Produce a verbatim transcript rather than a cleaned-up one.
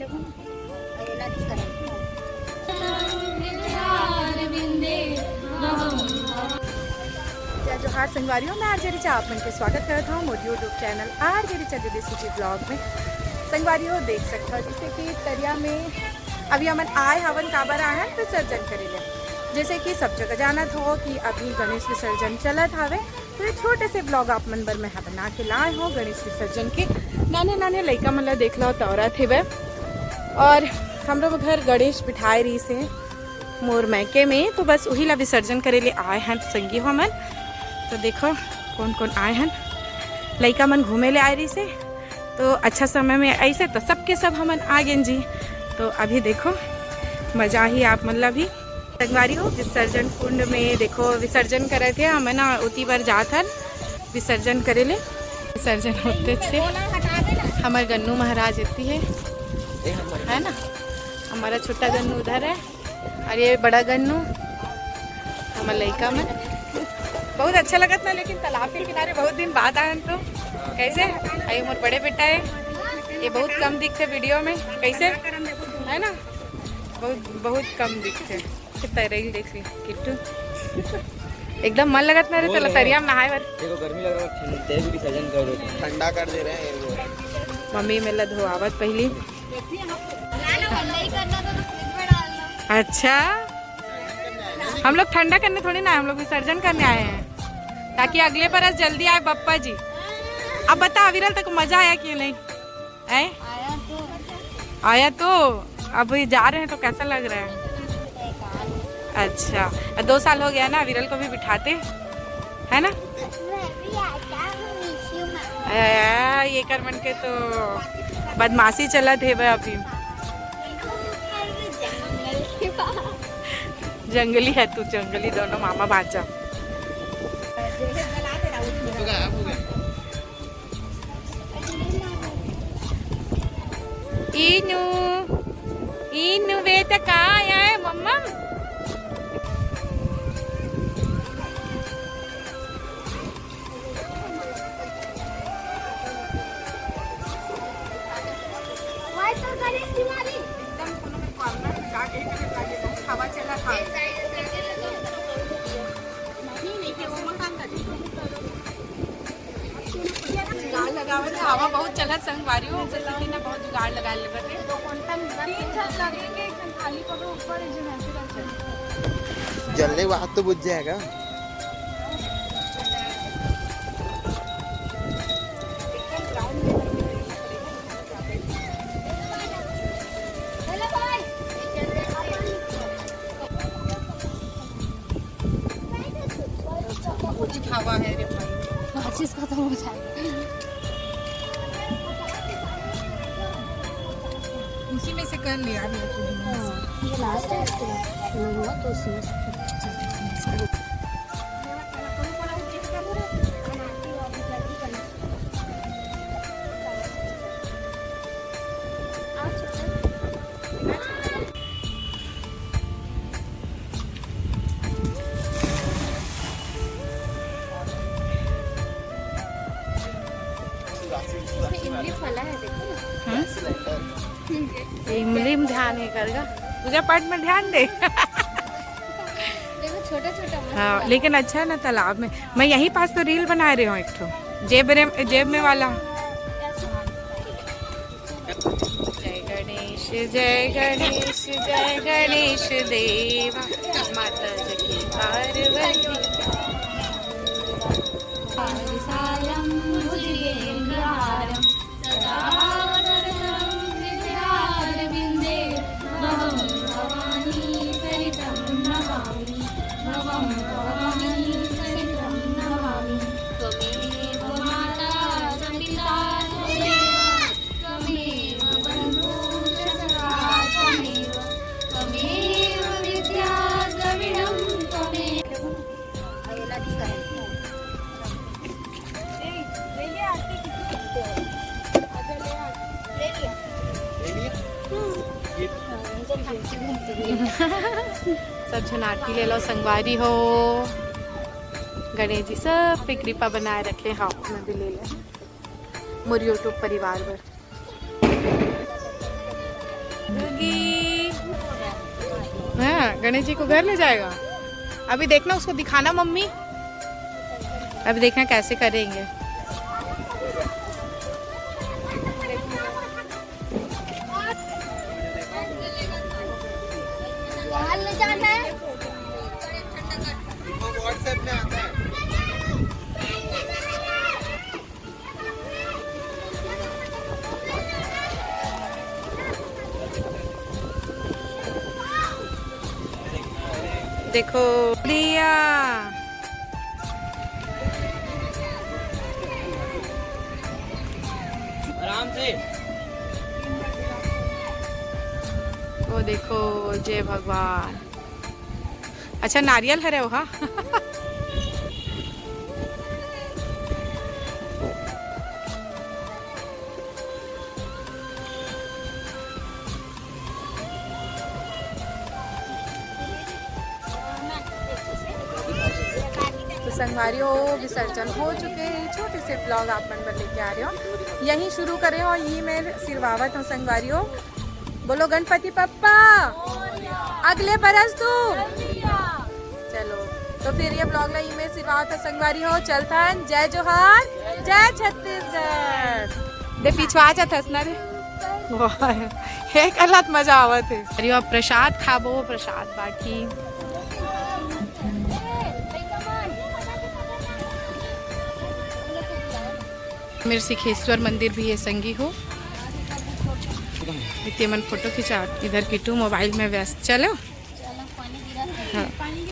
जय जोहार संगवारी हो, मैं आरजे रिचा आप मन के स्वागत करत हूँ मोर YouTube channel RJ Richa Delhi city blog में। संगवारी हो, देख सकत हो जैसे कि तरिया में अभी हमन आए हवन, काबर आए हन विसर्जन करे ले। जैसे कि सब जगह जानत हो कि अभी गणेश विसर्जन चलत हवे, तो ये छोटे से ब्लॉग आप मन बर मैं ह बना के लाए हो गणेश विसर्जन के। नाने नाने लइका मन ला देख लो, तौरत हेबे। और हमरो घर गणेश बिठाए रहिस हे मोर मायके में, तो बस उही ला विसर्जन करे ले आए हन संगी हो हमन। तो देखो कौन कौन आए हन, लइका मन घूमे ले आए रहिस हे। तो अच्छा समय में ऐसे तो सबके सब हमन आ गेन जी। तो अभी देखो मजा ही आप मन ला भी। संगवारी हो, विसर्जन कुंड में देखो विसर्जन करत हे, हमन ना ओती बर जात हन विसर्जन करे ले। विसर्जन होते से हमर गन्नू महाराज एती हे, है ना, हमारा छोटा गन्नू उधर है और ये बड़ा गन्नू हमर लइका मन। बहुत अच्छा लगत ना, लेकिन तालाब के किनारे बहुत दिन बाद आए हन तो कैसे? अरे मोर बड़े बेटा है, ये बहुत कम दिखते वीडियो में, कैसे है ना, बहुत बहुत कम दिखते। कितना रही देख ली किट्टू, एकदम मन लगत ना रे बोल तेला रहे। तरिया में नहाए बर। देखो गर्मी लग रहा है, ठंडे भी विसर्जन कर दो, ठंडा कर दे रहे हैं ये लोग। मम्मी मेला धोआवत पहली। ठंडा ही करना था तो फ्रिज में डालना। अच्छा, हम लोग ठंडा करने थोड़ी ना आए, हम लोग विसर्जन करने आए हैं, ताकि अगले बरस जल्दी आए बप्पा जी। अब बता अविरल, तक मजा आया कि नहीं? हैं? आया तो। आया तो। अब ये जा रहे हैं तो कैसा लग रहा है? बेकार। अच्छा, दो साल हो गया ना, अविरल को भी बिठाते, है ना? मैं भी आता हूँ, miss you, mama। आ, ये कर मन के तो बदमाशी चलत हे बे अभी। जंगली है तू, जंगली दोनों मामा भांचा। इनू, इनू बेटा का आया है मम्मा? एकदम कोनो में कॉर्नर में जाके करे लागे, बहुत हवा चला था। नहीं, नहीं, वो मकान का जुगाड़ लगावत हे, हवा बहुत चलत संगवारी हो, जैसे कि ना बहुत जुगाड़ लगा लेवत हे। तीन झन लगे के एक झन खाली पकड़ो ऊपर, एक झन ऐसे करके। जलने के बाद तो बुझ जाएगा। कुछ हवा है रे भाई। माचिस खत्म हो जाएगा। उसी में से कर ले यार, ये तो। हाँ, ये लास्ट है इसके बाद। नहीं हुआ तो उसी में से। इसमें इमली फला है, देखो ना। हम्म? ये इमली में ध्यान नहीं करेगा, पूजा पाठ में ध्यान दे। देखो, छोटा छोटा मस्त हाँ, वाला। लेकिन अच्छा है ना तालाब में। मैं यहीं पास तो रील बना रही हूँ एक ठो, जेब रे, जेब में वाला। जय गणेश, जय गणेश, जय गणेश देवा, माता जकी पार्वती। सायं भुजगेन्द्रहारं सदा वसन्तं हृदयारविन्दे। भवं भवानी सहितं नमामि, भवं भवानी सहितं नमामि। त्वमेव माता च पिता च देवा, त्वमेव बन्धु च सखा त्वमेव, त्वमेव विद्या द्रविणं त्वमेव। सब झन आरती ले लो संगवारी हो। गणेश जी सब पे कृपा बनाए रखे। हाँ, मैं भी ले ले मोर YouTube परिवार बर। हाँ, गणेश जी को घर ले जाएगा। अभी देखना, उसको दिखाना मम्मी, अभी देखना कैसे करेंगे। बाहर ले जाना है। देखो, दिया। आराम से। वो देखो, जय भगवान। अच्छा, नारियल हरे हो, हाँ। तो संगवारी हो, विसर्जन हो चुके हे। छोटे से ब्लॉग आप मन बर लेके आ रहे हो, यहीं शुरू करे हो। ये मैं सिरवावत हूँ संगवारी हो। बोलो गणपति पप्पा, अगले बरस तू। चलो, तो फिर ये ब्लॉग ला इमे सिरवावत हूँ संगवारी हो। चलथन, जय जोहार, जय छत्तीसगढ़। दे पिछवा जाथस ना रे। वाह, हे कलत मजा आवत हे। अरे अब प्रसाद खाबो, प्रसाद बाटी। मेर सिखेश्वर मंदिर भी हे संगी हो। इतने मन फोटो खिंचा, इधर किट्टू मोबाइल में व्यस्त। चलो, हाँ,